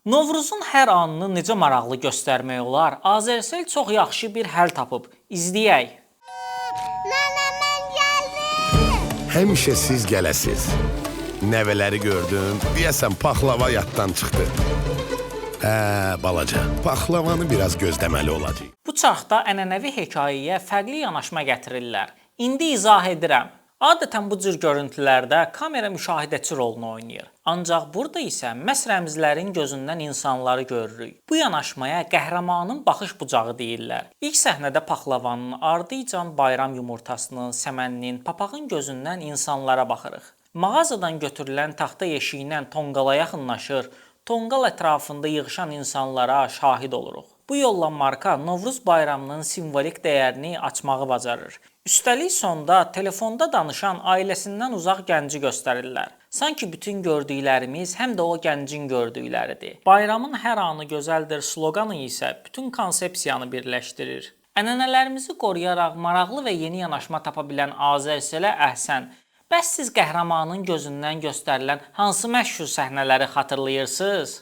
Novruzun hər anını necə maraqlı göstərmək olar? Azercell çox yaxşı bir həll tapıb. İzləyək. Nənə, mən gəldim. Həmişə siz gələsiz. Nəvələri gördüm, deyəsən paxlava yaddan çıxdı. Hə, balaca, paxlavanı biraz gözləməli olacaq. Bu çarxda ənənəvi hekayəyə fərqli yanaşma gətirirlər. İndi izah edirəm. Adətən bu cür görüntülərdə kamera müşahidəçi rolunu oynayır. Ancaq burada isə məhz rəmzlərin gözündən insanları görürük. Bu yanaşmaya qəhrəmanın baxış bucağı deyirlər. İlk səhnədə paxlavanın, ardıcan bayram yumurtasının, səməninin, papağın gözündən insanlara baxırıq. Mağazadan götürülən taxta yeşiyindən tonqala yaxınlaşır, tonqal ətrafında yığışan insanlara şahid oluruq. Bu yolla marka Novruz bayramının simvolik dəyərini açmağı bacarır. Üstəlik sonda telefonda danışan ailəsindən uzaq gənci göstərirlər. Sanki bütün gördüklərimiz həm də o gəncin gördükləridir. Bayramın hər anı gözəldir sloqanı isə bütün konsepsiyanı birləşdirir. Ənənələrimizi qoruyaraq maraqlı və yeni yanaşma tapa bilən Azərselə əhsən. Bəs siz qəhrəmanın gözündən göstərilən hansı məşhur səhnələri xatırlayırsınız?